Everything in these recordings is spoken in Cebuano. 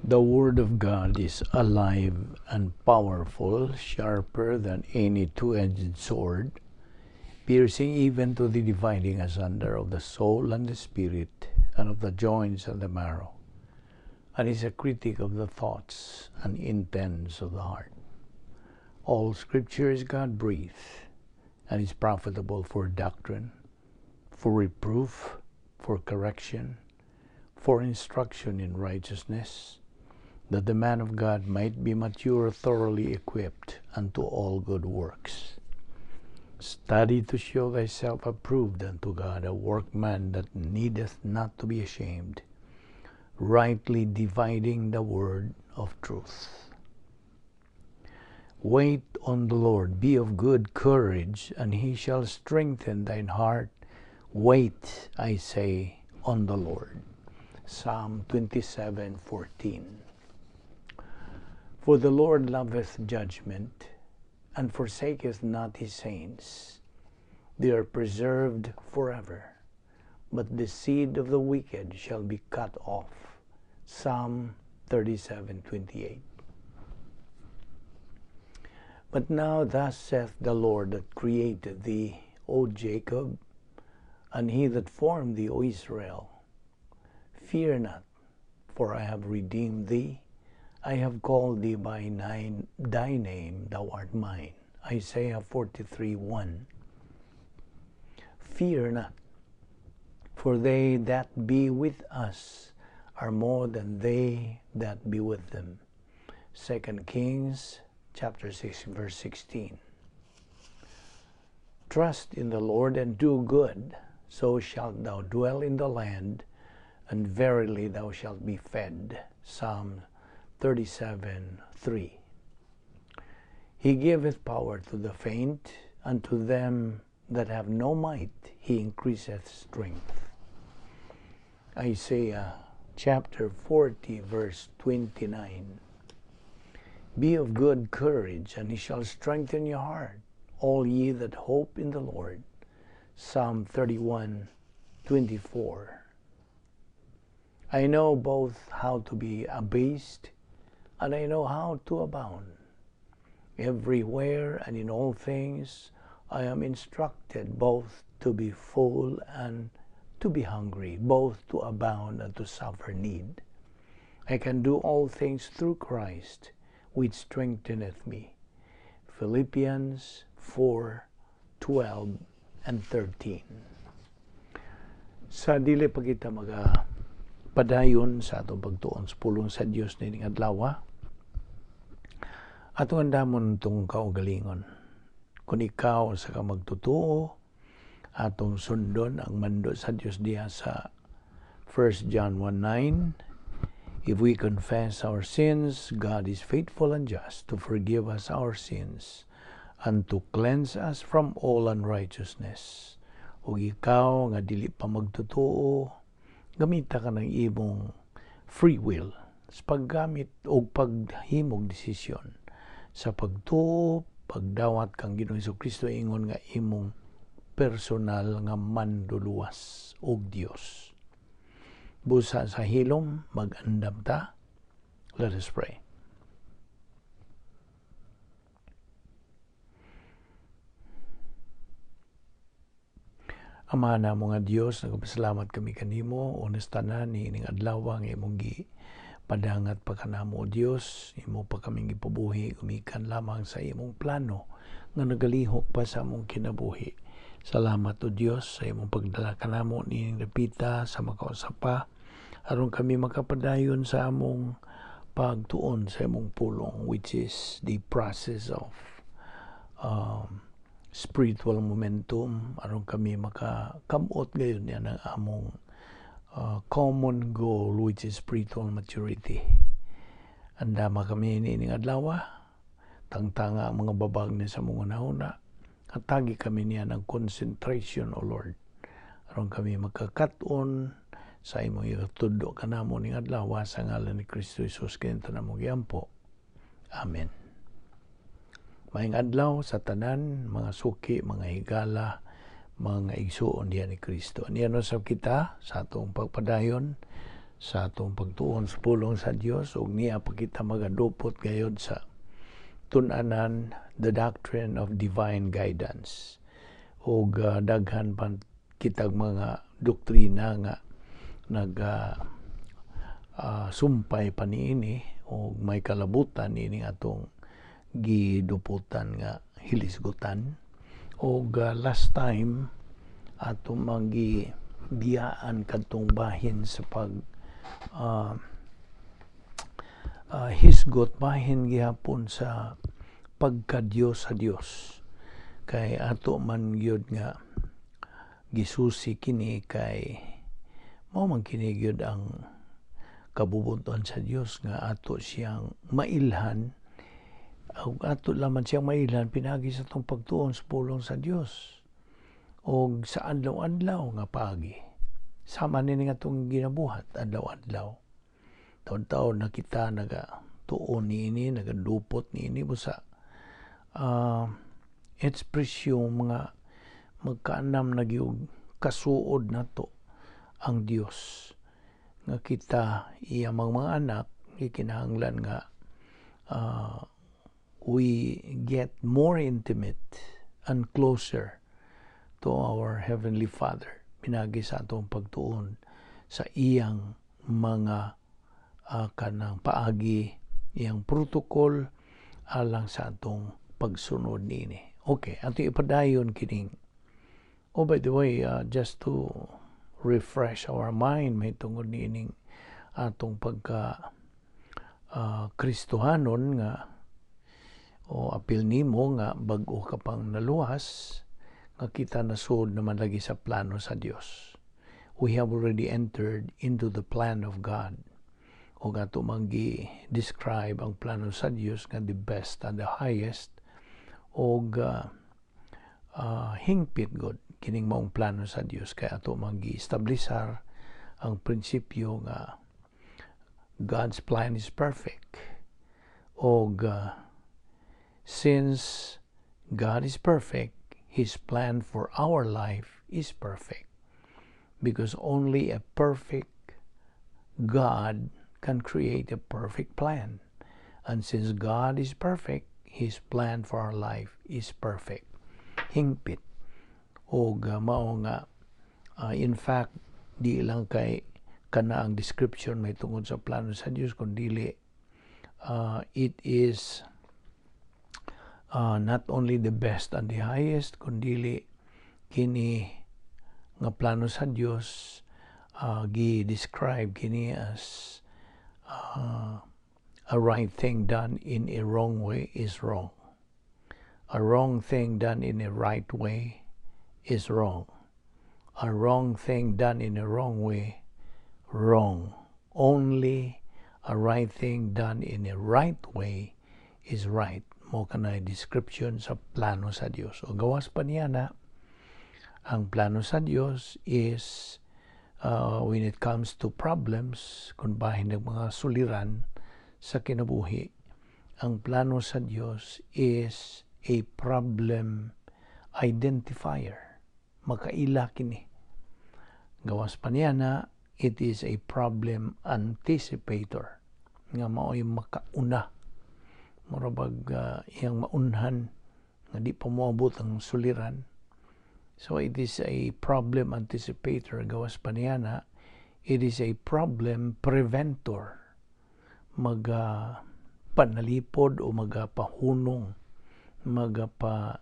The Word of God is alive and powerful, sharper than any two-edged sword, piercing even to the dividing asunder of the soul and the spirit, and of the joints and the marrow, and is a critic of the thoughts and intents of the heart. All Scripture is God-breathed, and is profitable for doctrine, for reproof, for correction, for instruction in righteousness, that the man of God might be mature, thoroughly equipped unto all good works. Study to show thyself approved unto God, a workman that needeth not to be ashamed, rightly dividing the word of truth. Wait on the Lord, be of good courage, and he shall strengthen thine heart. Wait, I say, on the Lord. Psalm 27:14. For the Lord loveth judgment, and forsaketh not his saints. They are preserved forever, but the seed of the wicked shall be cut off. Psalm 37:28. But now thus saith the Lord that created thee, O Jacob, and he that formed thee, O Israel, fear not, for I have redeemed thee. I have called thee by thy name, thou art mine. Isaiah 43:1. Fear not, for they that be with us are more than they that be with them. 2 Kings chapter 6, verse 16. Trust in the Lord and do good, so shalt thou dwell in the land, and verily thou shalt be fed. Psalm 37:3. He giveth power to the faint, and to them that have no might he increaseth strength. Isaiah chapter 40, verse 29. Be of good courage, and he shall strengthen your heart, all ye that hope in the Lord. Psalm 31:24. I know both how to be abased, and I know how to abound. Everywhere and in all things I am instructed both to be full and to be hungry, both to abound and to suffer need. I can do all things through Christ, which strengtheneth me. Philippians 4:12 and 13. Sa dili pa kita maga padayon sa atong pagtuon sa pulong sa Dios nining adlaw, atong andamon itong kaugalingon. Kung ikaw sa ka magtutuo, atong sundon ang mando sa Dios diha sa 1 John 1:9. If we confess our sins, God is faithful and just to forgive us our sins and to cleanse us from all unrighteousness. Ug ikaw nga dili pa magtutuo, gamita ka ng imong free will sa paggamit o paghimog desisyon sa pagtuo, pagdawat kang Ginoong Hesukristo ingon nga imong personal nga manduluwas og Dios. Busa sa hilom, mag-andam ta. Let us pray. Ama na mga Dios, nagpasalamat kami kanimo, unas tanan ni ining adlaw nga imong gipadangat pa kanamo, o Dios, imo pa kaming gipabuhi gumikan lamang sa imong plano nga nagalihok pa sa among kinabuhi. Salamat, o Dios, sa imong pagdala kanamo niining dapita sa makausa pa aron kami makapadayon sa among pagtuon sa imong pulong, which is the process of spiritual momentum, aron kami makakamot gayon niya ng among common goal, which is spiritual maturity. Andama kami niining adlaw, tangtanga ang mga babag ni sa mga nahuna, at tagi kami niya ng concentration, O Lord, aron kami makakaton sa imong itudo kanamo ning adlaw, sa ngalan ni Kristo Jesus kinto namo giampo. Amen. Maayong adlaw sa tanan, mga suki, mga higala, mga igsuon diha ni Kristo. Niya no sab kita sa atong pagpadayon Sa atong pagtuon sa pulong sa Dios ug niya pa kita magadupot gayod sa tun-anan, the doctrine of divine guidance, ug daghan pa kitag mga doktrina nga naga sumpay pa niini ug may kalabutan niini atong giduputan nga hilisgutan. Ug last time ato magi biyaan kadtong bahin sa pag hisgot bahin gihapon sa pagka-Dios sa Dios, kay ato man gyud nga gisusi kini kay mao man kini gyud ang kabubut-on sa Dios nga ato siyang mailhan, ug ato lamang siyang mailhan pinaagi sa atong pagtuon sa pulong sa Dios og sa adlaw-adlaw nga paagi. Sama nini nga atong ginabuhat adlaw-adlaw. Taon-taon na kita naga tuon niini, nagadupot niini, busa it's presume mga magkaanam na gyud kasuod nato ang Dios nga kita iya mga anak, gikinahanglan nga we get more intimate and closer to our Heavenly Father pinagi sa atong pagtuon sa iyang mga kanang paagi, iyang protocol alang sa atong pagsunod niini. Okay, ato ipadayon kining. Oh, by the way, just to refresh our mind may tungod niining atong pagka Kristohanon nga o apil nimo nga bag-o ka pang naluwas, nga kita nasud naman lagi sa plano sa Dios. We have already entered into the plan of God. O ato man gi-describe ang plano sa Dios nga the best and the highest, og hingpit god kining maong plano sa Dios, kay ato man gi-establisar ang prinsipyo nga God's plan is perfect. Og since God is perfect, His plan for our life is perfect. Because only a perfect God can create a perfect plan. And since God is perfect, His plan for our life is perfect. Hingpit. Og mao nga, in fact, di lang kay kana ang description may tungod sa plano sa Dios, kundi it is not only the best and the highest, kundi kini nga plano sa Dios, gi-describe kini as a right thing done in a wrong way is wrong. A wrong thing done in a right way is wrong. A wrong thing done in a wrong way, wrong. Only a right thing done in a right way is right. Mao kanay description sa plano sa Dios. O gawas pa niya na ang plano sa Dios is when it comes to problems, kung bahin ng mga suliran sa kinabuhi, ang plano sa Dios is a problem identifier. Makaila kini. Gawas pa niya na it is a problem anticipator nga mao'y makauna, mura bag iyang maunhan nga di pa moabot ang suliran. So it is a problem anticipator. Gawas pa niya na it is a problem preventor, maga panalipod o magapahunong, magapa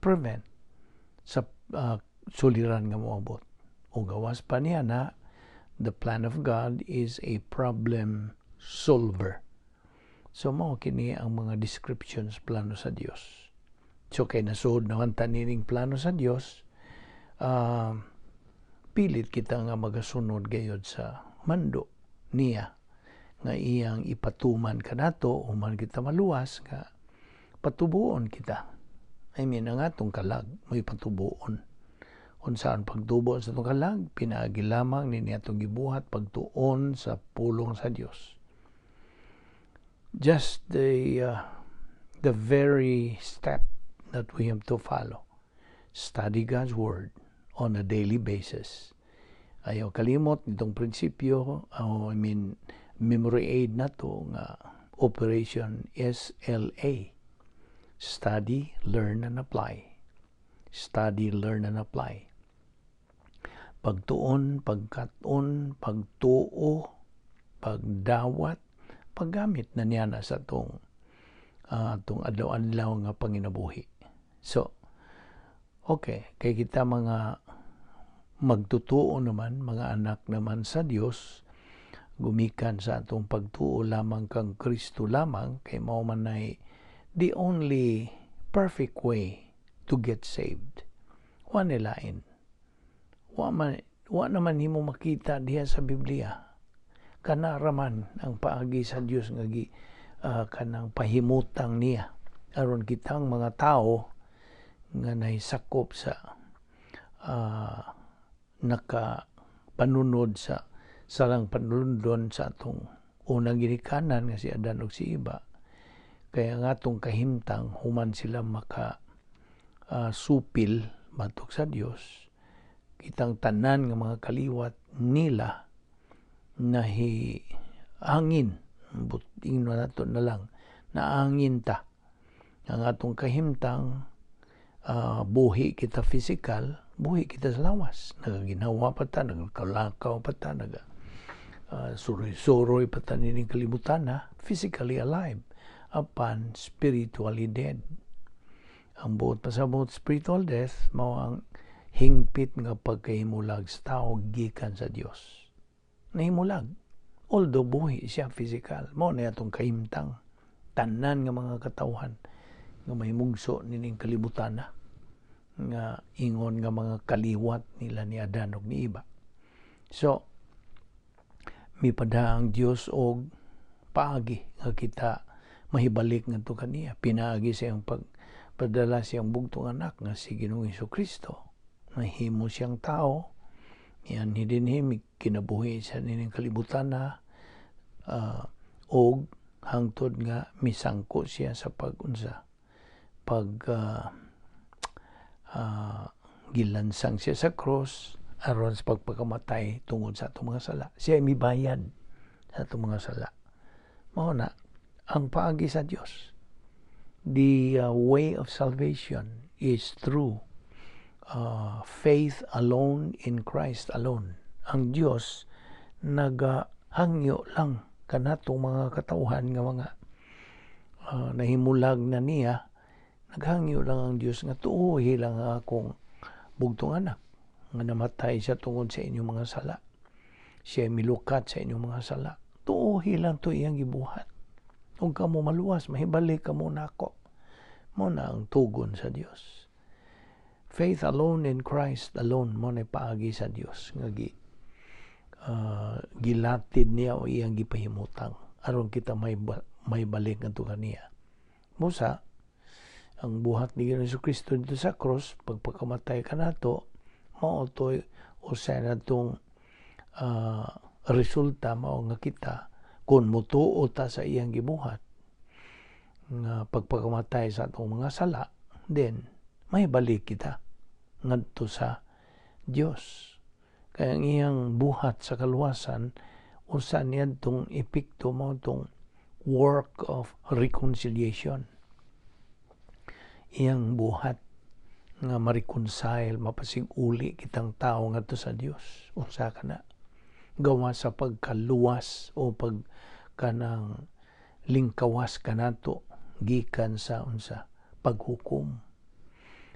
prevent sa suliran nga moabot. O gawas pa niya na the plan of God is a problem solver. So mao kini ang mga descriptions plano sa Dios. So kay nasuod naman tanining plano sa Dios, pilit kita nga magasunod gayod sa mando niya nga iyang ipatuman kanato human kita maluwas, nga patubuon kita. I mean, ang atong kalag may patubuon. Unsaan pagtubo sa atong kalag? Pinaagi lamang nini atong gibuhat, pagtuon sa pulong sa Dios. Just the very step that we have to follow. Study God's Word on a daily basis. Ayaw kalimot nitong prinsipyo, oh, I mean, memory aid nato nga Operation SLA. Study, learn, and apply. Study, learn, and apply. Pagtuon, pagkat-on, pagtuo, pagdawat, paggamit na niya na sa atong adlaw-adlaw nga panginabuhi. So, okay, kay kita mga magtutuo naman, mga anak naman sa Dios, gumikan sa atong pagtuo lamang kang Kristo lamang, kay mao man ay the only perfect way to get saved. Wa nilain. Wa naman himo makita diha sa Biblia. Kana raman ang paagi sa Dios nga gi kanang pahimutang niya aron kitang mga tao nga nahisakop sa nakapanunod sa salang panulundon sa atong unang ginikanan nga si Adan ug si Eva. Kaya nga atong kahimtang human sila maka supil batok sa Dios, kitang tanan nga mga kaliwat nila nahi angin, ingno nato na lang, naangin ta ang atong kahimtang. Buhi kita physical, buhi kita sa lawas, nagaginawa pa ta, nagkalakaw pa ta, naga suroy-suroy pa ta nining kalibutan na physically alive apan spiritually dead. Ang buot pasabot, spiritual death mao ang hingpit nga pagkahimulag sa tao gikan sa Dios. Nahimulag although buhi siya physical. Mao na atong kahimtang, tanan nga mga katawhan nga mahimugso nining kalibutan na nga ingon nga mga kaliwat nila ni Adan ug ni Eva. So, mipada ang Dios og paagi nga kita mahibalik ngadto kaniya. Pinaagi sa iyang pagpadala siyang bugtong anak nga si Ginoong Kristo. Nahimo siyang tao. Yan dinhi kinabuhi siya nining kalibutan na og hangtod nga misangko siya sa pagunsa pag gilansang siya sa cross aron sa pagpakamatay tungod sa atong mga sala. Siya mibayad sa atong mga sala. Mao na ang paagi sa Dios. The way of salvation is through faith alone in Christ alone. Ang Dios nagahangyo lang kanatong mga katawhan nga mga nahimulag na niya. Naghangyo lang ang Dios nga tuohi lang ang akong bugtong anak nga namatay siya tungod sa inyong mga sala. Siya milukat sa inyong mga sala. Tuohi lang to iyang gibuhat. Ug kamo maluwas, mahibalik kamo nako. Mao na ang tugon sa Dios. Faith alone in Christ alone, mo na paagi sa Dios nga gi gilatid niya o iyang gipahimutang aron kita may balik ngadto kaniya. Musa ang buhat ni Ginoong Kristo dito sa cross, pagpakamatay kanato, mao to'y usa na tong resulta, mao nga kita kung mutuo ta sa iyang gibuhat nga pagpakamatay sa atong mga sala, then may balik kita ngadto sa Dios. Kaya ang iyang buhat sa kaluwasan, usa niadtong epekto mao tong work of reconciliation, iyang buhat nga ma-reconcile, mapasig-uli kitang tao ngadto sa Dios. Unsa ka na gawa sa pagkaluwas o pag kanang lingkawas kanato gikan sa unsa paghukom.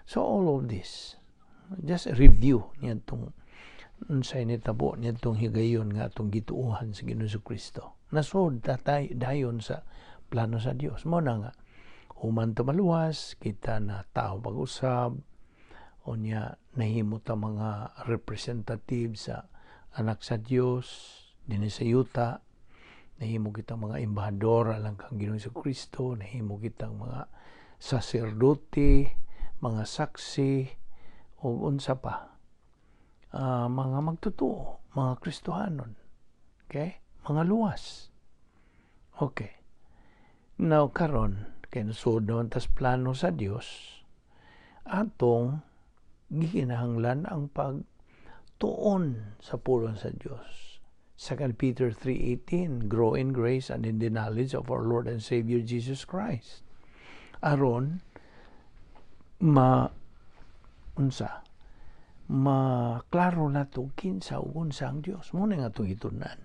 So all of this, just a review niadtong unsay nitabo niadtong higayon nga atong gituohan sa Ginoong Kristo. Nasod tatay dayon sa plano sa Dios. Mo na nga human ta maluwas, kita na tao pag-usab, unya nahimo ta mga representative sa anak sa Dios dinhi sa yuta, nahimo kitang mga embahador alang kang Ginoong Kristo, nahimo kitang mga saserdote, mga saksi ug unsa pa, mga magtotoo, mga Kristohanon, okay, mga luwas. Okay, now karon kay nasud naman tas plano sa Dios, atong gikinahanglan ang pagtuo. Tuon sa pulong sa Dios. 2 Peter 3:18, "Grow in grace and in the knowledge of our Lord and Savior Jesus Christ." Aron ma unsa, maklaro nato kinsa ug unsa ang Dios. Mao na nga atong gitun-an.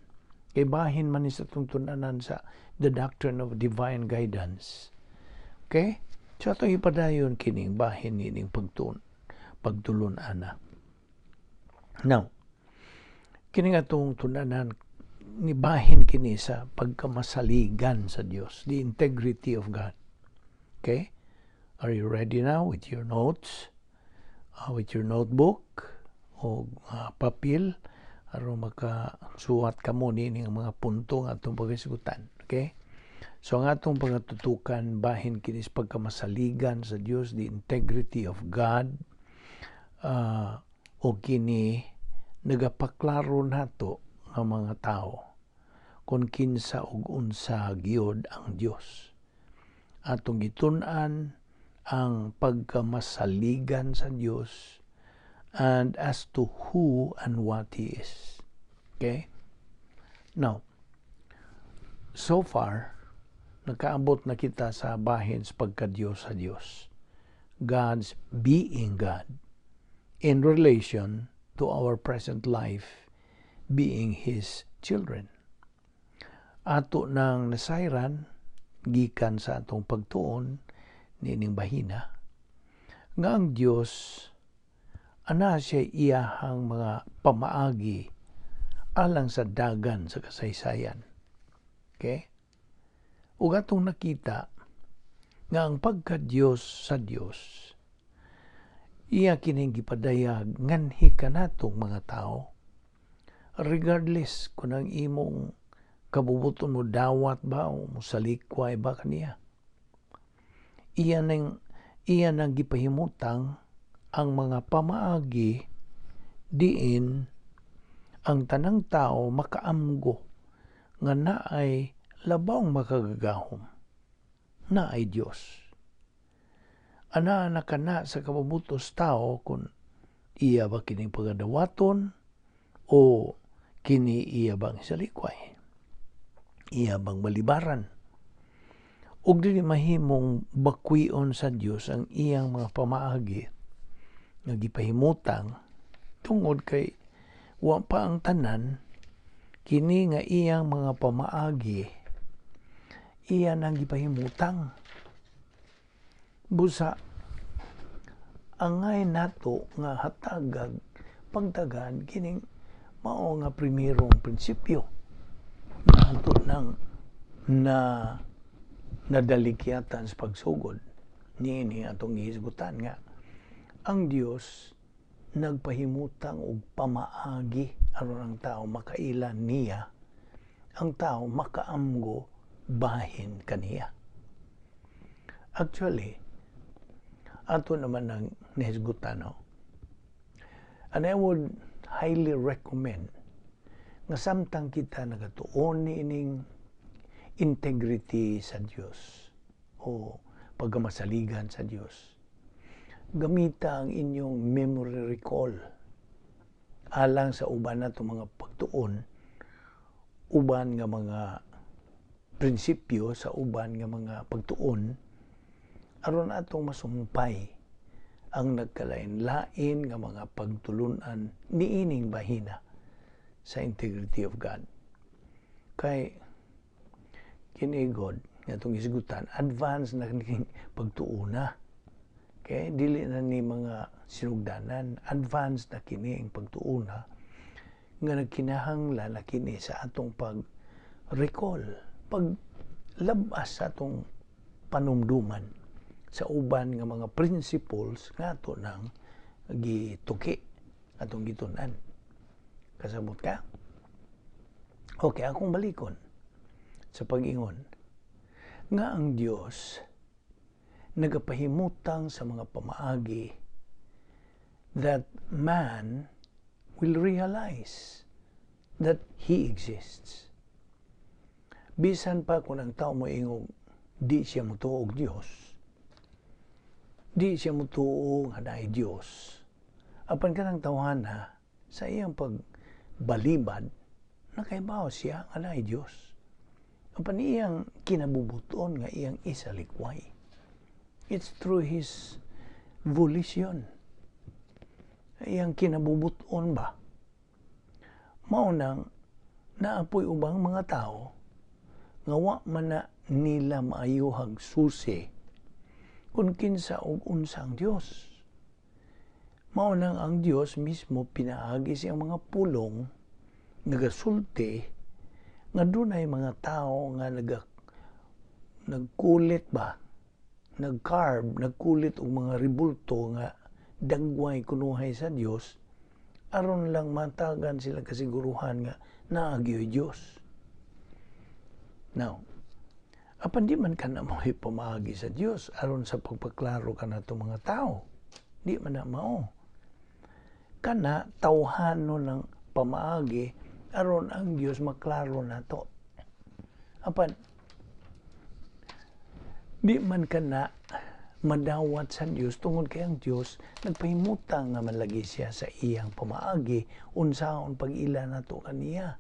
Kay bahin man ni sa atong tun-anan sa the doctrine of divine guidance. Okay? So atong ipadayon kining bahin nining pagtun pagtulun-ana. Now, kini nga atong tun-anan ni bahin kini sa pagkamasaligan sa Dios, the integrity of God. Okay? Are you ready now with your notes? With your notebook o papel aron makasuwat kamo niini nga mga punto nga atong paghisgutan? Okay? So ang atong pagatutukan bahin kini sa pagkamasaligan sa Dios, the integrity of God, o kini nagapaklaro nato nga mga tao kung kinsa ug unsa gyud ang Dios. Atong gitun-an ang pagkamasaligan sa Dios and as to who and what He is. Okay? Now, so far, nakaabot na kita sa bahin sa pagka-Diyos sa Dios. God's being God in relation to our present life being His children. Ato nang nasayran gikan sa atong pagtuon niining bahina nga ang Dios ana siya iyahang mga pamaagi alang sa dagan sa kasaysayan. Okay? Ug atong nakita nga ang pagka-Dios sa Dios iya kining gipadayag nganhi kanatong mga tao, regardless kung ang imong kabubuton mo dawat ba o mosalikway ba kaniya. Iya nang gipahimutang ang mga pamaagi diin ang tanang tao makaamgo nga naay labawng makagagahom, naay Dios. Ana na kana sa kabubutos tao kung iya ba kining pagadawaton o kini iya bang salikway, iya bang balibaran. Ug dili mahimong bakwion sa Dios ang iyang mga pamaagi nga gipahimutang tungod kay wa pa ang tanan kini nga iyang mga pamaagi iya nang gipahimutang. Busa angay nato nga hatagag pagtagan kining mao nga primerong prinsipyo na ato nang na nadalikyatan sa pagsugod niini atong gihisgutan, nga ang Dios nagpahimutang og pamaagi aron ang tao makaila niya, ang tao makaamgo bahin kaniya. Actually, ato naman ang nahisgutan, no? And I would highly recommend nga samtang kita nagatuon niining integrity sa Dios o pagkamasaligan sa Dios, gamita ang inyong memory recall alang sa uban na mga pagtuon, uban nga mga prinsipyo sa uban nga mga pagtuon, aron atong masumpay ang nagkalain-lain nga mga pagtulunan niining bahina sa integrity of God. Kay kini God nga atong hisgutan, advance na kining pagtuona. Kay dili na ni mga sinugdanan, advance na kini ang pagtuona nga nagkinahanglan na kini sa atong pag recall, paglabas sa atong panumduman sa uban nga mga principles nga ato nang gituki, atong gitun-an. Kasabot ka? Okay, akong balikon sa pag-ingon nga ang Dios nagapahimutang sa mga pamaagi that man will realize that He exists. Bisan pa kung ang tao mo ingog di siya motuo og Dios, di siya motuo nga naay Dios. Apan kanang tawhana Sa iyang pagbalibad, nakaibaw siya nga naay Dios. Apan iyang kinabubuton nga iyang isalikway. It's through his volition. Iyang kinabubuton ba? Mao nang naa poy ubang mga tao nga wa man na nila maayuhag susi kung kinsa og unsa ang Dios. Mao nang ang Dios mismo, pinaagi siyang mga pulong, nagasulti nga dunay mga tao nga nagkulit ba, nagcarve, nagkulit og mga ribulto nga dagway kunuhay sa Dios aron lang matagan sila kasiguruhan nga naa gyoy Dios. Now, apan di man kana mao'y pamaagi sa Dios aron sa pagpaklaro kanato mga tao. Di man na mao. Kana tawhanon ng pamaagi aron ang Dios maklaro nato. Apan di man kana madawat sa Dios tungod kay ang Dios nagpahimutang nga man lagi siya sa iyang pamaagi unsaon pag-ila nato kaniya,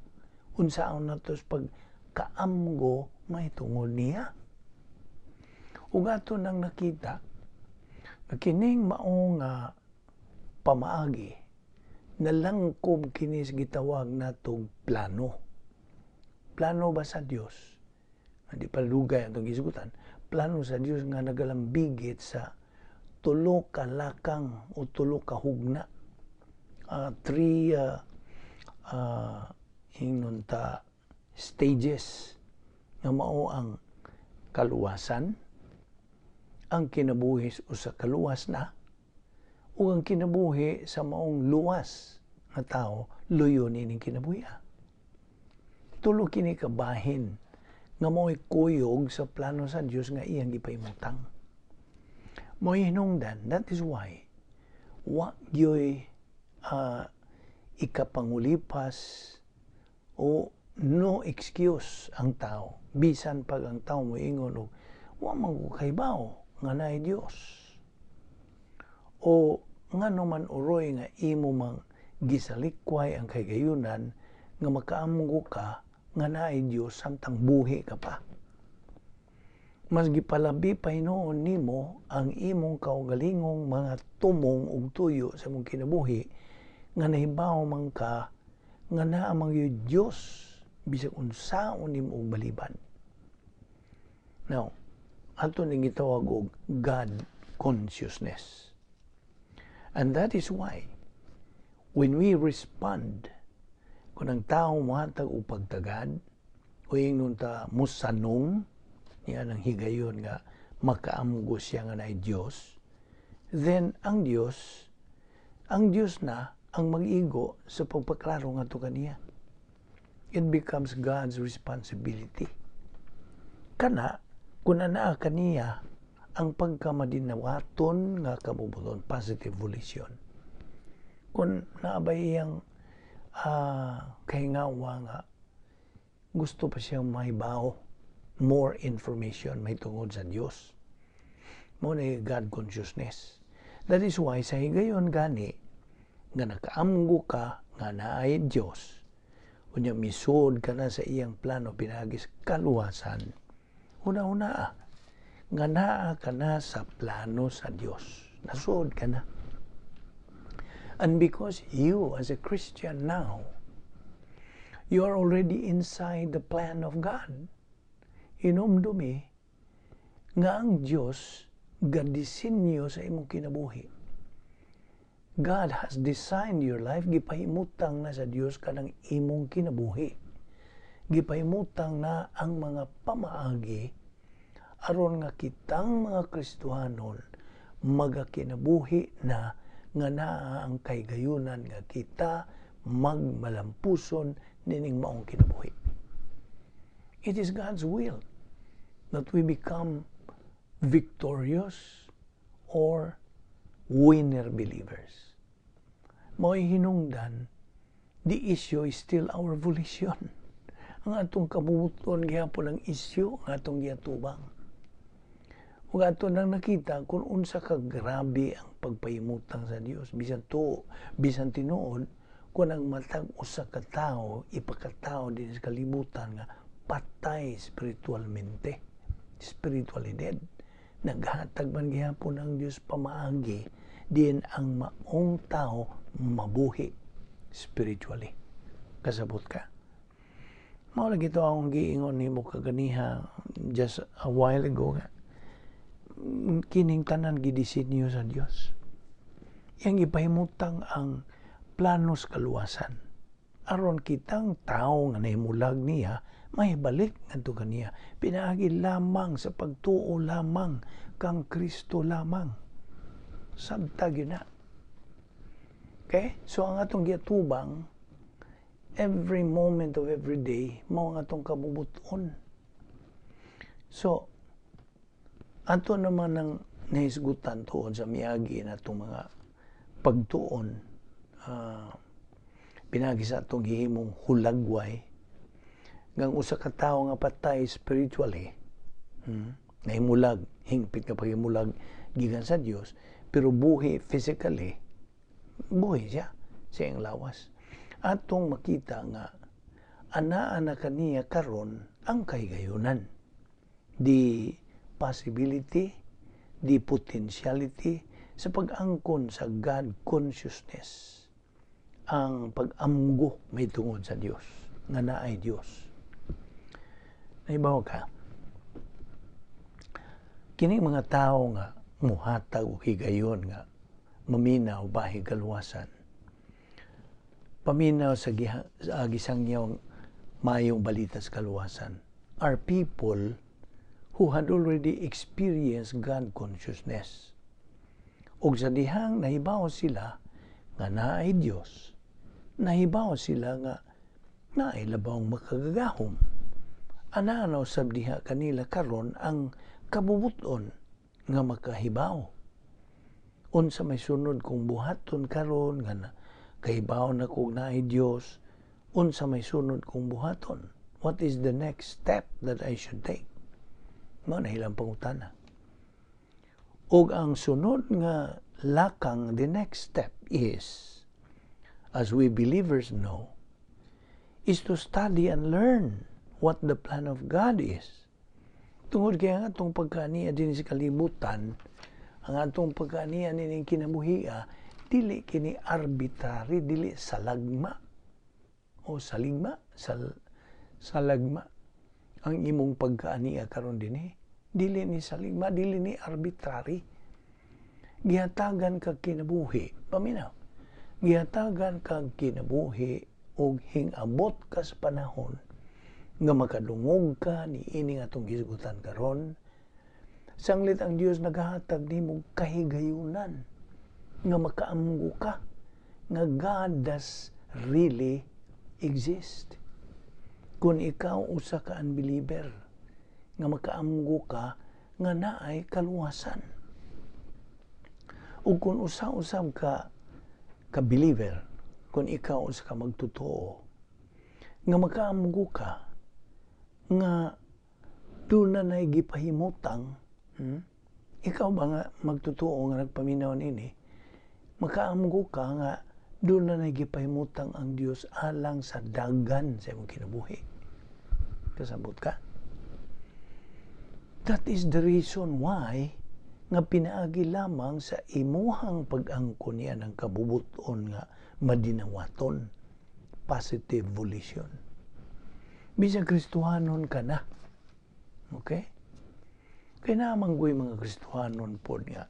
unsaon nato sa pagkaamgo mahitungod niya. Ug ato nang nakita nga kining mao nga pamaagi nalangkob kini sa gitawag natong plano. Plano ba sa Dios? Hindi pa lugay atong gisugutan. Plano sa Dios nga nagalambigit sa tulo ka lakang o tulo ka hugna. Three, ingnon ta, stages nga mao ang kaluwasan, ang kinabuhi sa kaluwas na, ug ang kinabuhi sa maong luwas nga tao luyo nining kinabuhi. Tulo kini kabahin nga mao'y kuyog sa plano sa Dios nga iyang gipahimutang. Mo'y hinungdan, that is why wa gyoy ikapangulipas o no excuse ang tao. Bisan pag ang tao moingon og wa man ko kahibaw nga naay Dios. O ngano man uroy nga imo mang gisalikway ang kahigayunan nga makaamgo ka nga naay Dios samtang buhi ka pa? Mas gipalabi pa hinuon nimo ang imong kaugalingong mga tumong ug tuyo sa imong kinabuhi nga nahibaw man ka nga naa man gyud Dios bisag unsaon nimo og balibad. Now, ato ning gitawag og God consciousness. And that is why when we respond, kung ang tao mohatag og pagtagad o ingnon ta musanong niya ng higayon nga makaamgo siya nga naay Dios, then ang Dios na ang mag-igo sa pagpaklaro ngadto kaniya. It becomes God's responsibility. Kana kung anaa kaniya ang pagkamadinawaton nga kabubuton, positive volition. Kung naabay iyang kahingawa nga gusto pa siyang mahibaw more information may tungod sa Dios. Mao na God consciousness. That is why sa higayon gani nga nakaamgo ka nga naay Dios, unya misud ka na sa iyang plano pinaagi sa kaluwasan, una-una nga naa ka na sa plano sa Dios. Nasuod ka na. And because you, as a Christian now, you are already inside the plan of God. Hinumdumi nga ang Dios gadisenyo sa imong kinabuhi. God has designed your life, gipahimutang na sa Dios kanang imong kinabuhi. Gipahimutang na ang mga pamaagi aron nga kitang mga Kristohanon magakinabuhi na nga naa ang kahigayunan nga kita magmalampuson nining maong kinabuhi. It is God's will that we become victorious or winner believers. Mao'y hinungdan, the issue is still our volition. Ang atong kabubuton gihapon ang issue ang atong giatubang. Ug ato nang nakita kung unsa ka grabe ang pagpahimutang sa Dios. Bisan to, bisan tinuod, Kung ang matag usa ka tawo ipakatawo din sa kalibutan nga patay spiritualmente, spiritually dead, naghatag man gihapon ang Dios pamaagi diin ang maong tao mabuhi spiritually. Kasabot ka? Mao lagi to akong giingon nimo kaganiha, just a while ago, nga kining tanan gidisenyo sa Dios. Iyang ipahimutang ang plano sa kaluwasan aron kitang tao nga nahimulag niya mahibalik ngadto kaniya pinaagi lamang sa pagtuo lamang kang Kristo lamang. Sabta gyud na. Okay? So ang atong giatubang every moment of every day mao ang atong kabubuton. So ato naman ang nahisgutan tuod sa miagi na itong mga pagtuon, pinagi sa atong gihimong hulagway ngang usa ka tawo nga patay spiritually, nahimulag, hingpit nga paghimulag gikan sa Dios, pero buhi physically, buhi siya sa iyang lawas, atong makita nga anaa na kaniya karon ang kahigayunan, the possibility, the potentiality sa pag-angkon sa God consciousness, ang pag-amgo may tungod sa Dios nga naay Dios. Naibaw ka? Kini mga tao nga muhatag og higayon nga maminaw bahig kaluwasan, paminaw sa gisangyaw maayong balita sa kaluwasan, are people who had already experienced God consciousness. Ug sa dihang nahibaw sila nga naay Dios, nahibaw sila nga naay labawng makagagahom. Ana na usab diha kanila karon ang kabubuton nga makahibaw. Unsa may sunod kong buhaton karon nga na, kahibaw na kog naay Dios, unsa may sunod kong buhaton? What is the next step that I should take? Mao na ilang pangutana. Ug ang sunod nga lakang, the next step is, as we believers know, is to study and learn what the plan of God is. Tungod kay ang atong pagkaaniya din sa kalibutan, ang atong pagkaaniya nining kinabuhia, dili kini arbitrary, dili salagma o saligma, salagma ang imong pagkaaniya karon dinhi. Dili ni saligma, dili ni arbitrary. Gihatagan kag kinabuhi, paminaw. Gihatagan kag kinabuhi og hingabot ka sa panahon nga makadungog ka ni ining atong hisgutan karon. Sanglit ang Dios nagahatag nimo kahigayunan nga makaamgo ka nga God does really exist. Kung ikaw usa ka unbeliever, nga makaamgo ka nga naay kaluwasan. Ug kung usa-usab ka ka believer, kung ikaw usa ka magtotoo, nga makaamgo ka nga doon na na'y gipahimutang, Ikaw ba nga magtotoo nga nagpaminaw nini, makaamgo ka nga doon na na'y gipahimutang ang Dios alang sa dagan sa imong kinabuhi. Kasabot ka? That is the reason why nga pinaagi lamang sa imuhang pag-angkon niya ng kabubuton nga madinawaton, positive volition. Bisan Kristohanon ka na. Okay? Kaya naman ko'y mga Kristohanon pod nga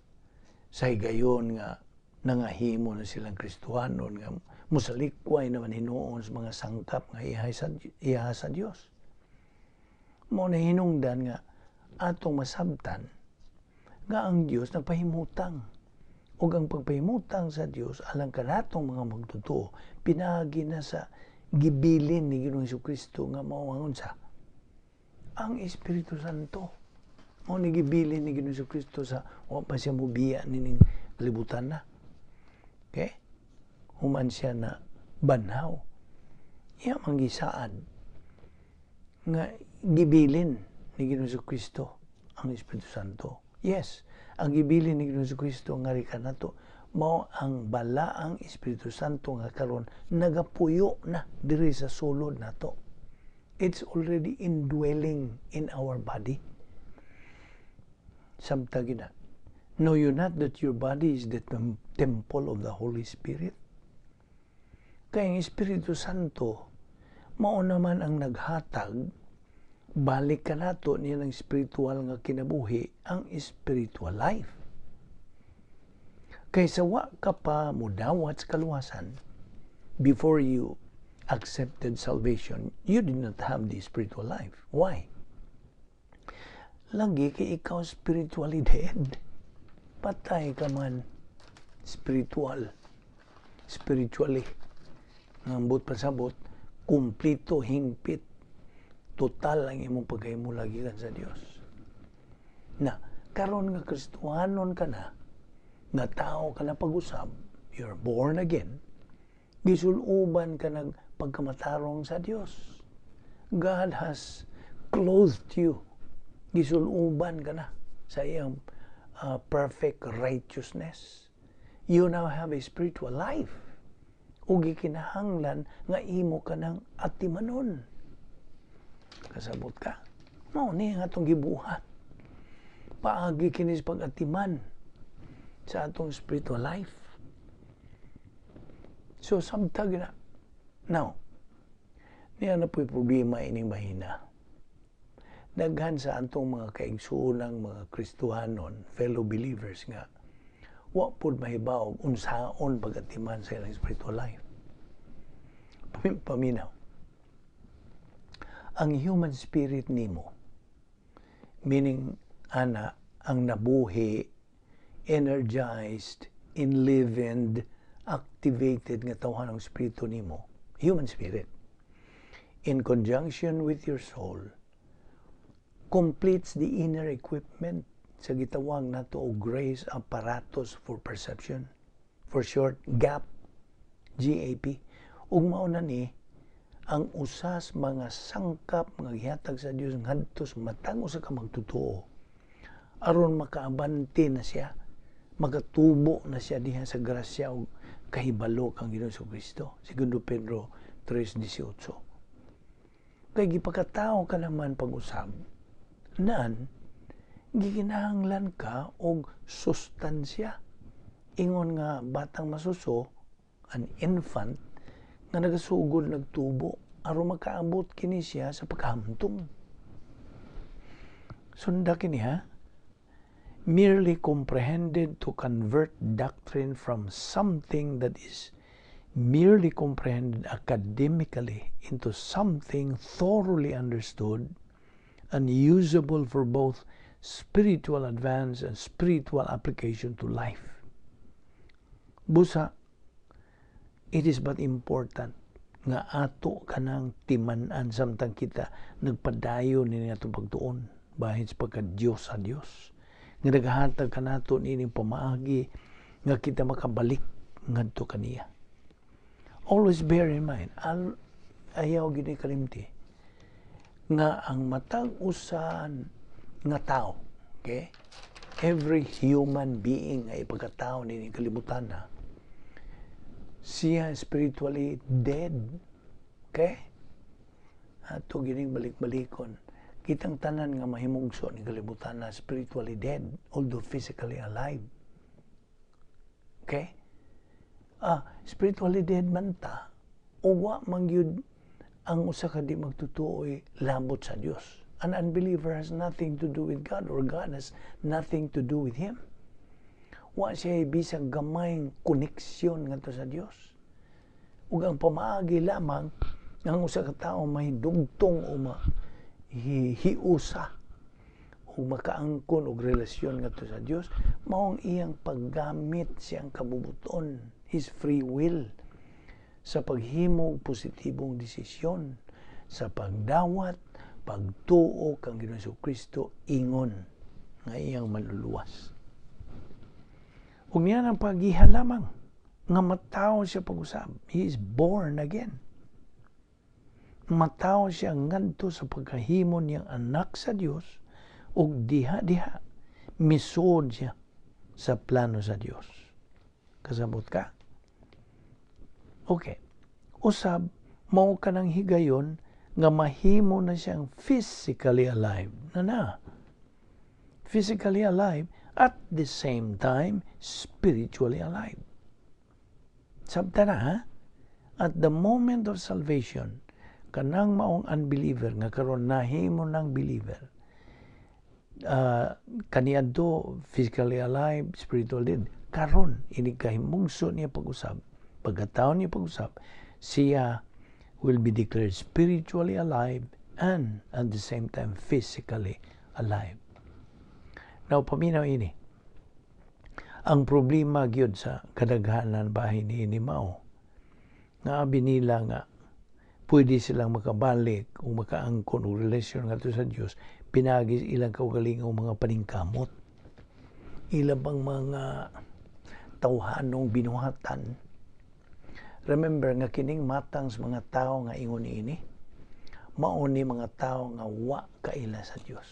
sa higayon nga nangahimo na silang Kristohanon nga musalikway naman hinuon sa mga sangkap nga iha sa Dios. Mao na hinungdan nga atong masabtan nga ang Dios nagpahimutang, ug ang pagpahimutang sa Dios alang kanatong mga magtotoo pinaagi na sa gibilin ni Ginoong Kristo nga mao ang unsa? Ang Espiritu Santo. Mao ni gibilin ni Ginoong Kristo sa wa pa siya mobiya nining kalibutan na. Okay? Human siya na banhaw. Iya man gisaad nga gibilin ni Ginoong Kristo ang Espiritu Santo. Yes, ang gibilin ni Ginoong Kristo nga kanato Mao ang Balaang Espiritu Santo nga karon nagapuyo na diri sa sulod nato. It's already indwelling in our body. Samtang gina, "Know you not that your body is the temple of the Holy Spirit?" Kay ang Espiritu Santo, mao naman ang naghatag balik kanato niya ng spiritual nga kinabuhi, ang spiritual life. Kay sa wa ka pa mudawat sa kaluwasan, before you accepted salvation, you did not have the spiritual life. Why? Lagi kay ikaw spiritually dead. Patay ka man spiritual. Spiritually. Ang buot pasabot, kumplito, hingpit, total ang imong pagkahimula gikan sa Dios. Na, karon nga Kristohanon ka na, nga tao ka na pag-usab, you're born again, gisuloban ka nag pagkamatarong sa Dios. God has clothed you. Gisuloban ka na sa iyang perfect righteousness. You now have a spiritual life. Ug gikinahanglan nga imo ka ng atimanon. Kasabot ka? Mao ni ang atong gibuhat. Paagi kini sa pag-atiman sa atong spiritual life. So, samtang na. Now, niya na po'y problema ining mahina. Daghan sa atong mga kaigsuonang mga Kristohanon, fellow believers nga, wa pud mahibaw unsaon pag-atiman sa ilang spiritual life. Paminaw. Ang human spirit nimo, meaning ana ang nabuhi, energized, enlivened, activated nga tawhanang espiritu nimo, human spirit, in conjunction with your soul, completes the inner equipment sa gitawag nato og grace apparatus for perception. For short, GAP, GAP. Ug mao na ni ang usas mga sangkap nga gihatag sa Dios ngadto sa matag usa ka magtotoo aron makaabante na siya, makatubo na siya diha sa grasya ug kahibalo kang Ginoong Kristo. Segundo Pedro 3:18. Kay gipakatao ka naman pag-usab nan gikinahanglan ka og sustansya, ingon nga batang masuso, an infant nga nagasugod nagtubo aron makaabot kini siya sa pagkahamtong. Sunda kini ha. Merely comprehended, to convert doctrine from something that is merely comprehended academically into something thoroughly understood and usable for both spiritual advance and spiritual application to life. Busa, it is but important nga ato kanang timan-an samtang kita nagpadayon ni atong pagtuon bahin sa pagka-Diyos sa Dios nga naghahatag kanato nining pamaagi nga kita makabalik ngadto kaniya. Always bear in mind, ayaw gini kalimti nga ang matag usan nga tao, okay? Every human being ay pagkatao ni kalibutan na siya spiritually dead. Okay? Ato gining balik-balikon. Kitang tanan nga mahimugso ni kalibutan na spiritually dead, although physically alive. Okay? Spiritually dead man ta, o wa man gyud ang usa ka di magtutuoy labot sa Dios. An unbeliever has nothing to do with God or God has nothing to do with him. Wa siya bisag gamayng koneksyon ngadto sa Dios. Ug ang pamaagi lamang ang usa ka tawo may dugtong o hiusa o makaangkon og relasyon ngadto sa Dios mao ang iyang paggamit siyang kabubuton, his free will, sa paghimo og positibong desisyon sa pagdawat, pagtuo kang Ginoong Kristo ingon nga iyang maluluwas. Ug niya ang pagiha lamang nga matawo siya pag-usab. He is born again. Matawo siya ngadto sa pagkahimo niyang anak sa Dios ug diha-diha misod siya sa plano sa Dios. Kasabot ka? Okay. Usab, mao kanang higayon nga mahimo na siyang physically alive. Na na. Physically alive, at the same time, spiritually alive. Sabta na, ha? At the moment of salvation, kanang maong unbeliever nga karon nahimo ng believer, kaniadto physically alive, spiritually dead. Karon inig kahimugso niya pag-usab, pagkataon niya pag-usab, siya will be declared spiritually alive and at the same time physically alive. Now, paminaw ini. Ang problema gyud sa kadaghanan bahin niini mao nga abi nila nga pwede silang makabalik o makaangkon og relasyon ngadto sa Dios pinaagi ilang kaugalingong mga paningkamot, ila bang mga tawhanong binuhatan. Remember nga kining matang sa mga tao nga ingon ini, mao ni mga tao nga wa kaila sa Dios.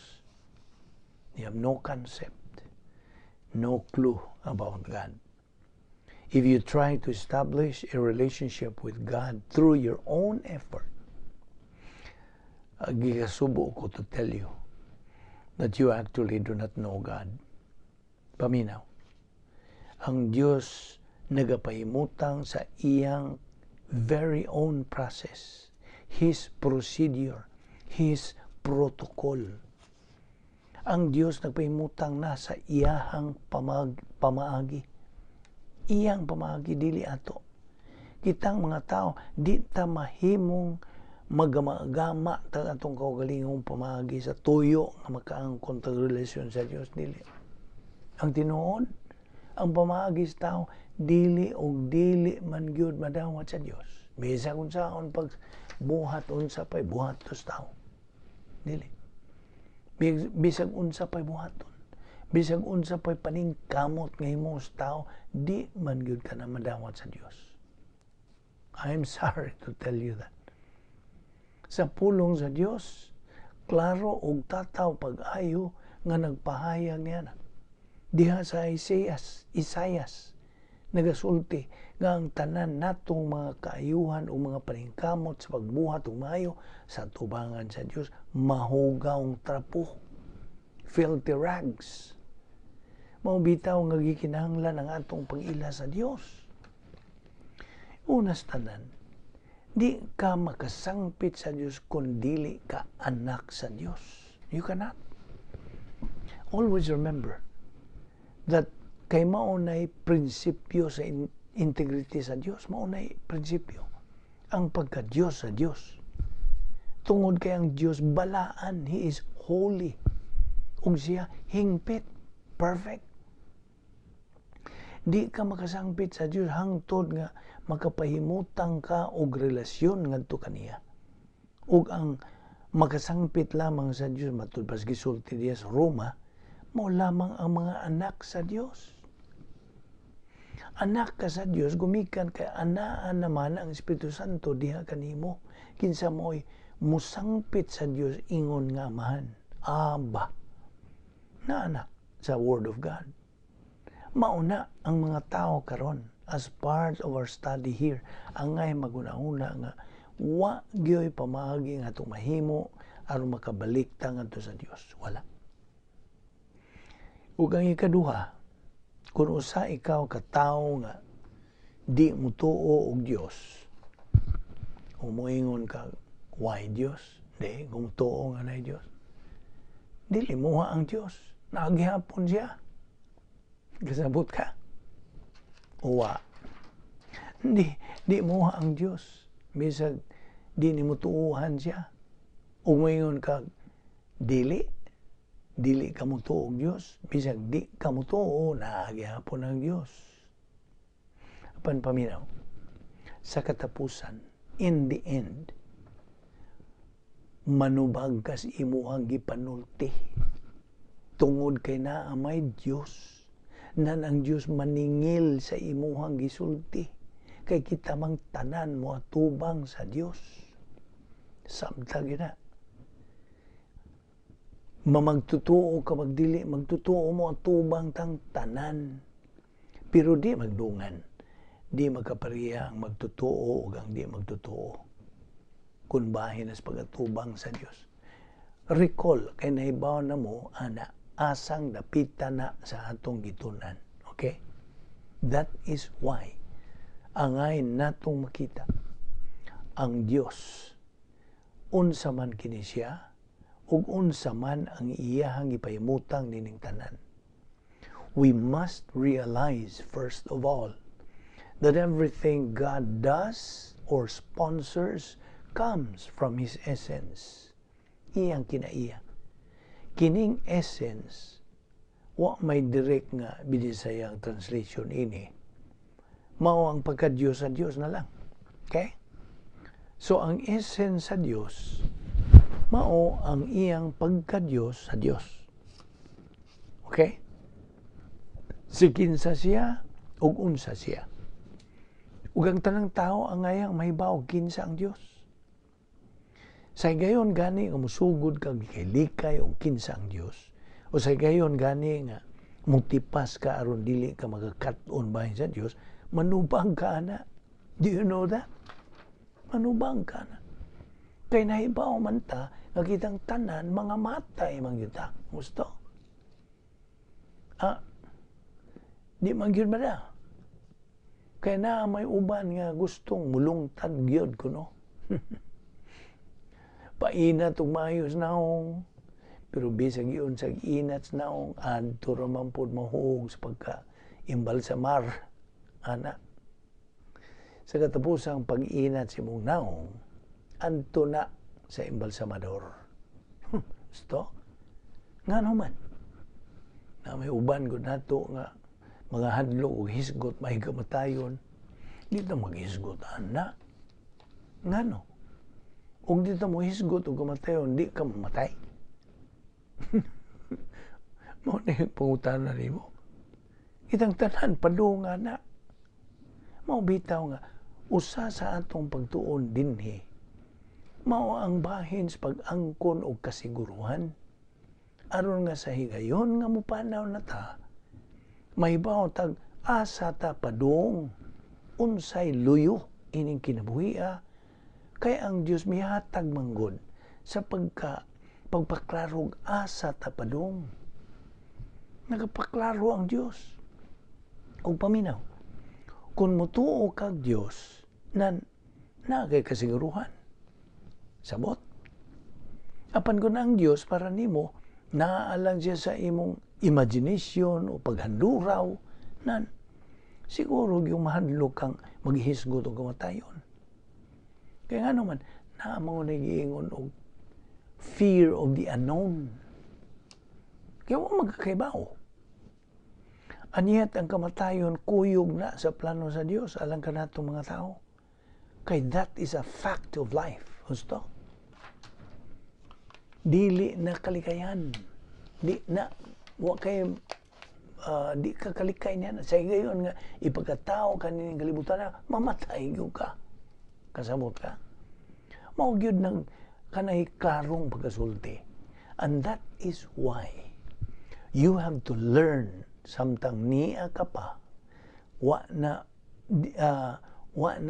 They have no concept, no clue about God. If you try to establish a relationship with God through your own effort, gikasubo ko to tell you that you actually do not know God. Paminaw. Ang Dios nagapahimutang sa iyang very own process, His procedure, His protocol. Ang Dios nagpahimutang na sa iyahang pamaagi. Iyang pamaagi, dili ato. Kitang mga tao, di ta mahimong magama-gama ta atong kaugalingong pamaagi sa tuyo nga makaangkon tag relasyon sa Dios, dili. Ang tinuod, ang pamaagi sa tao dili og dili man gyud madawat sa Dios. Bisag unsaon pag buhat, unsa pay buhat sa tao. Dili. Bisag unsa pay buhaton. Bisag unsa pay paningkamot nga himo sa tao, di man gyud ka na madawat sa Dios. I'm sorry to tell you that. Sa pulong sa Dios, klaro og tataw pag-ayo nga nagpahayag niya na. Diha sa Isaias, nagasulti nga ang tanan natong mga kaayuhan o mga paningkamot sa pagbuhat og maayo sa tubangan sa Dios mahugawng trapo, filthy rags. Mao bitaw nga gikinahanglan ang atong pag-ila sa Dios. Unas tanan, di ka makasangpit sa Dios kung dili ka anak sa Dios. You cannot. Always remember that kay mao nay prinsipyo sa integrity sa Dios, mao nay prinsipyo ang pagka-Dios sa Dios. Tungod kay ang Dios balaan, He is holy. Ug siya hingpit, perfect. Di ka makasangpit sa Dios hangtod nga makapahimutang ka og relasyon ngadto kaniya. Ug ang makasangpit lamang sa Dios, matud pas gisulti diya sa Roma, mao lamang ang mga anak sa Dios. Anak ka sa Dios gumikan kay anaa naman ang Espiritu Santo diha kanimo, kinsa mo'y musangpit sa Dios ingon nga Amahan. Abba. Na anak sa Word of God. Mauna ang mga tao karon as part of our study here angay magunahuna nga wa gyoy pamaagi nga atong mahimo aron makabalik ta ngadto sa Dios. Wala. Ug ang ikaduha, kung usa ikaw ka tawo nga di mutuo og Dios, o moingon ka, "Why Dios?" Di, kung tuo nga na Dios. Dili muha ang Dios. Naghihapon siya. Kasabot ka? Uwa. Di, di muha ang Dios. Bisag di ni mutuuhan siya. O moingon ka, dili, dili ka mutuo og Dios. Bisag di ka mutuo, naghihapon ang Dios. Apan paminaw, sa katapusan, in the end, manubag kas imuhang gipanulti. Tungod kay naa may Dios, nan ang Dios maningil sa imuhang gisulti. Kay kita mang tanan mo atubang sa Dios. Samtang yun na. Mamagtutuo ka magdili, magtutuo mo atubang tang tanan. Pero di magdungan. Di magkapareha ang magtotoo ug ang di magtotoo kung bahin sa pag-atubang sa Dios. Recall, kay nahibaw na mo, ana, asang dapita na sa atong gitunan. Okay? That is why angay natong makita ang Dios, unsa man kini siya ug unsa man ang iyahang gipahimutang nining tanan. We must realize first of all that everything God does or sponsors comes from His essence. Iyang kinaiya. Kining essence, wa may direct nga binisayang translation ini. Mao ang pagka-Diyos sa Diyos na lang. Okay? So, ang essence sa Diyos, mao ang iyang pagka-Diyos sa Diyos. Okay? Si kinsa siya, ug unsa siya. Ug ang tanang tao ang angayang mahibaw kinsa ang Dios. Sa higayon gani nga musugod kag likay og kinsa ang Dios, o sa higayon gani nga mutipas ka aron dili ka magakat-on bahin sa Dios, manubang ka ana. Do you know that? Manubang ka na. Kay nahibaw man ta nga kitang tanan mga matay man gyud ta. Gusto? Ah, di man gyud ba? Kay na may uban nga gustong mulungtad gyud kuno. Painat og maayos naong, pero bisag iyon sa inat naong, adto ra man pud mahuog sa pagka imbalsamar ana. Sa katapusang pag-inat sa imong naong, adto na sa embalsamador. Gusto? Ngano man? Na may uban gud nato nga mga hadlok og hisgot may kamatayon. Di ta maghisgot ana. Ngano? Ug di ta mo hisgot og kamatayon, di ka mamatay. Mao na yung pangutana nimo. Kitang tanan padung ana. Mao bitaw nga usa sa atong pagtuon dinhi mao ang bahin sa pag-angkon og kasiguruhan aron nga sa higayon nga mopanaw na ta, mahibaw tag asa ta padung, unsay luyo ining kinabuhia, kay ang Dios mihatag manggod sa pagpaklaro asa ta padung. Nagapaklaro ang Dios. Og paminaw, kung mutuo kag Dios nan naa kay kasiguruhan, sabot. Apan kung ang Dios para nimo naa lang siya sa imong imagination o paghanduraw, nan siguro yung mahadlok kang maghisgot og kamatayon. Kaya nga naman, naa mga nagiingon og fear of the unknown. Kaya wa magkakaibaw. And yet, ang kamatayon, kuyog na sa plano sa Dios alang kanatong mga tao. Kay that is a fact of life. Gusto? Dili na kalikayan. Di na, wa kay, di ka kalikay niya. Sa higayon nga, ipagkatao ka nining kalibutan na, mamatay gyud ka. Kasabot ka? Mao gyud nang kanay klarong pagkasulti. And that is why you have to learn samtang niya ka pa, wa na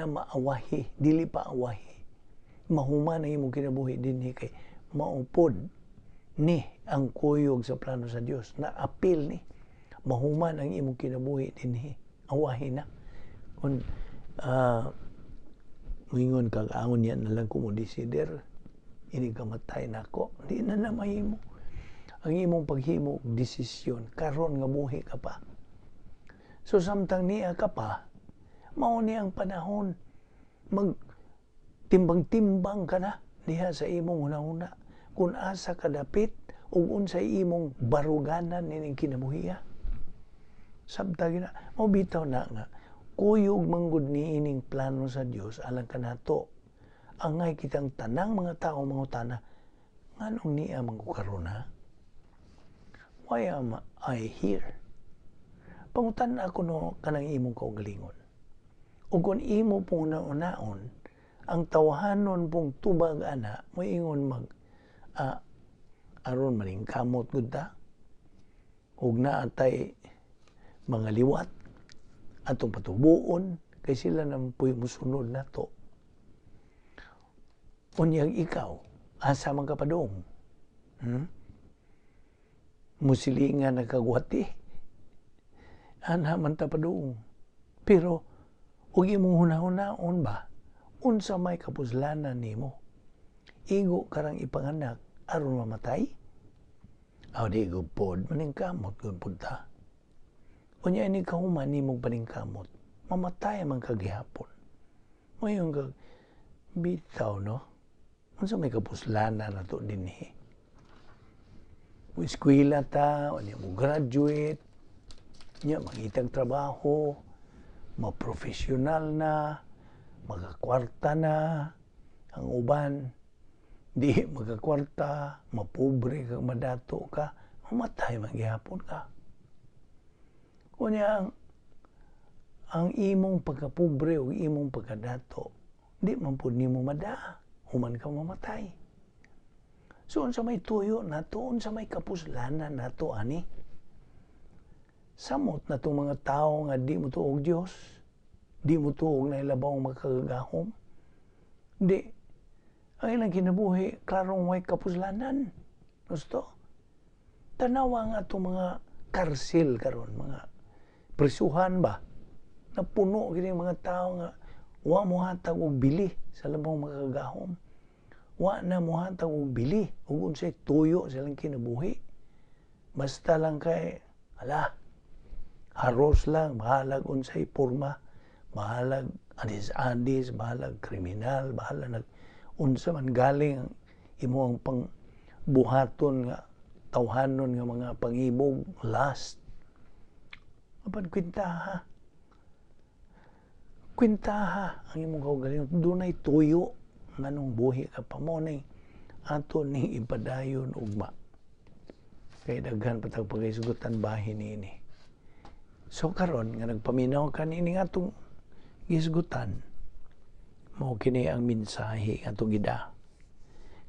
maawahi, dili pa awahi. Mahuman ang imong kinabuhi dinhi kay maupod ni ang kuyog sa plano sa Dios na apil ni mahuman ang imong kinabuhi dinhi, awahi na. Kung muingon kag angon yan na lang ko mo desider ini kamatay nako, di na na mahimo. Ang imong paghimo og desisyon karon nga buhi ka pa. So samtang niya ka pa, mao ni ang panahon mag timbang-timbang ka na diha sa imong hunahuna kung asa ka dapit ug unsay imong baruganan nining kinabuhiya. Sabta gina, mao bitaw na nga kuyog manggod ni ining plano sa Dios alang kanato. Angay kitang tanang mga tao mangutana, nganong niya man ko karon, ha? Why am I here? Pangutan ako no kanang imong kaugalingon. Ug kung imo pong naunaon, ang tawhanon pong tubag ana, moingon mag aron maningkamot gud ta ug naatay mga liwat. Atong patubuon kay sila nang puy musunod nato. Unyag ikaw, asa man ka padung? Musilingan na kagwati. Ana man ta padung. Pero ug imong hunahunaon ba, unsa may kapuslanan nimo? Igo karang ipanganak aron mamatay? Aw, di gud pod, maningkamot gud pud ta. Unya ini kahuman nimong paningkamot, mamatay man ka gihapon. Moingon kag bitaw, no? Unsa may kapuslanan nato dinhi? Mo eskwela ta, unya mo graduate, nya mangitag trabaho, ma-professional na, magakwarta na, ang uban di magakwarta, mapobre ka, madato ka, mamatay man gihapon ka. Unya ang imong pagkapobre o imong pagkadato, di man pud nimo madaa human ka mamatay. So unsa may tuyo nato, unsa may kapuslanan nato ani? Samot na itong mga tao nga di mo tuog Dios, di mo tuog na ilabawng makagagahom. Di, ang ilang kinabuhi, klarong way kapuslanan. Gusto? Tanawa nga itong mga karsil karon, mga prisuhan ba? Napuno kini mga tao nga wa mo hatag og bili sa labawng makagagahom. Wa na mo hatag og bili ug unsay tuyo sa ilang kinabuhi. Basta lang kay ala haros lang, bahalag unsay porma, bahalag adis-adis, bahalag kriminal, bahala nag unsa man galing ang imo ang pang buhaton nga tawhanon nga mga pangibog, lust. Apan kwentaha. Kwentaha ang imong kaugalingon. Dunay tuyo nganong buhi ka pa mo ni ato ning ipadayon ugma. Kay daghan pa tag paghisgutan bahin niini. So karon nga nagpaminaw ka niini nga atong gisgutan, mao kini ang mensahe nga atong gida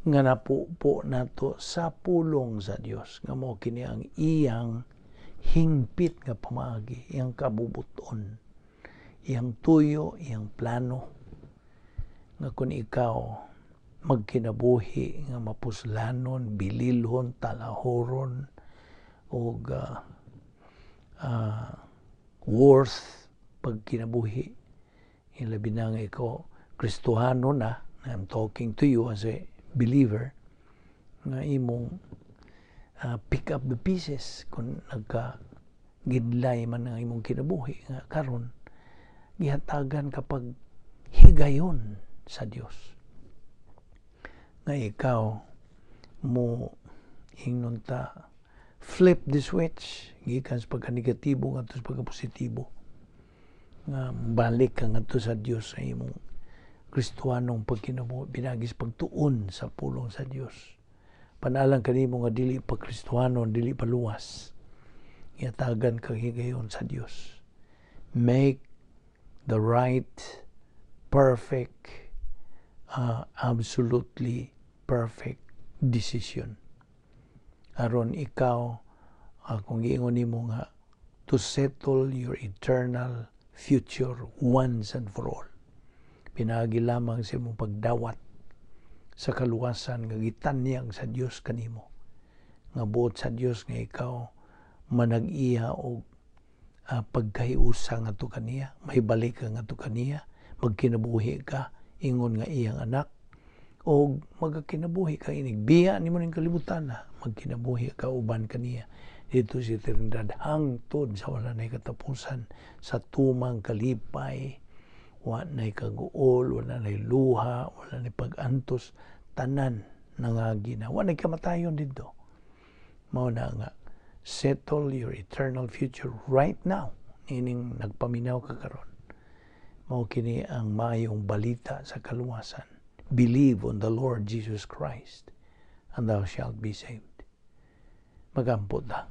nga napupo nato sa pulong sa Dios, nga mao kini ang iyang hingpit nga pamaagi, iyang kabubuton, iyang tuyo, iyang plano nga kung ikaw magkinabuhi nga mapuslanon, bililhon, talahoron ug worth pagkinabuhi, ilabi na nga ikaw Kristohano na. I'm talking to you as a believer nga imong pick up the pieces kung nagka gidlay man ang imong kinabuhi nga karon gihatagan kapag higayon sa Dios nga ikaw mo ingnon ta flip the switch gikan sa pagka-negatibo ngadto sa pagka-positibo, nga balik ka ngadto sa Dios sa imong Kristohanong pagkinabuhi pinaagi sa pagtuon sa pulong sa Dios. Panalang kanimo nga dili pa Kristohano, dili pa luwas, gihatagan kag higayon sa Dios. Make the right, perfect, absolutely perfect decision aron ikaw, kung giingon nimo nga to settle your eternal future once and for all pinaagi lamang sa imong pagdawat sa kaluwasan nga gitanyag sa Dios kanimo, nga buot sa Dios nga ikaw manag-iya og pagkahiusa ngadto kaniya, mahibalik ka ngadto kaniya, magkinabuhi ka ingon nga iyang anak o magkinabuhi ka inigbiya nimo ning kalibutan na magkinabuhi ka uban kaniya dito sa eternidad hangtod sa wala nay katapusan, sa tumang kalipay, wa nay kaguol, wala nay luha, wala nay pag-antos, tanan nangagi na, wa nay kamatayon didto. Mao na nga settle your eternal future right now ining nagpaminaw ka karon. Mao kini ang maayong balita sa kaluwasan. Believe on the Lord Jesus Christ and thou shalt be saved. Magampo ta.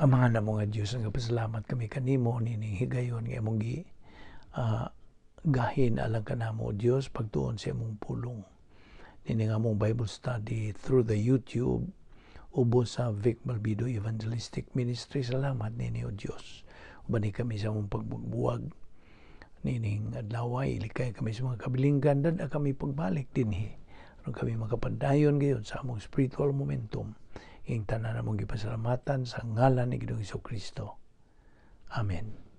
Amahan namo nga Dios, nagapasalamat kami kanimo nining higayon nga imong gi gahin alang kanamo, Dios, pagtuon sa imong pulong. Nining among Bible study through the YouTube ubos sa Vic Malbido Evangelistic Ministry. Salamat nini, O Dios. Ubani kami sa among pagbuwag nining adlaw, ilikay kami sa mga kabilinggan, dad kami pagbalik dinhi aron kami makapadayon gayud sa among spiritual momentum. Ing tanan among gipasalamatan sa ngalan ni Ginoong Kristo. Amen.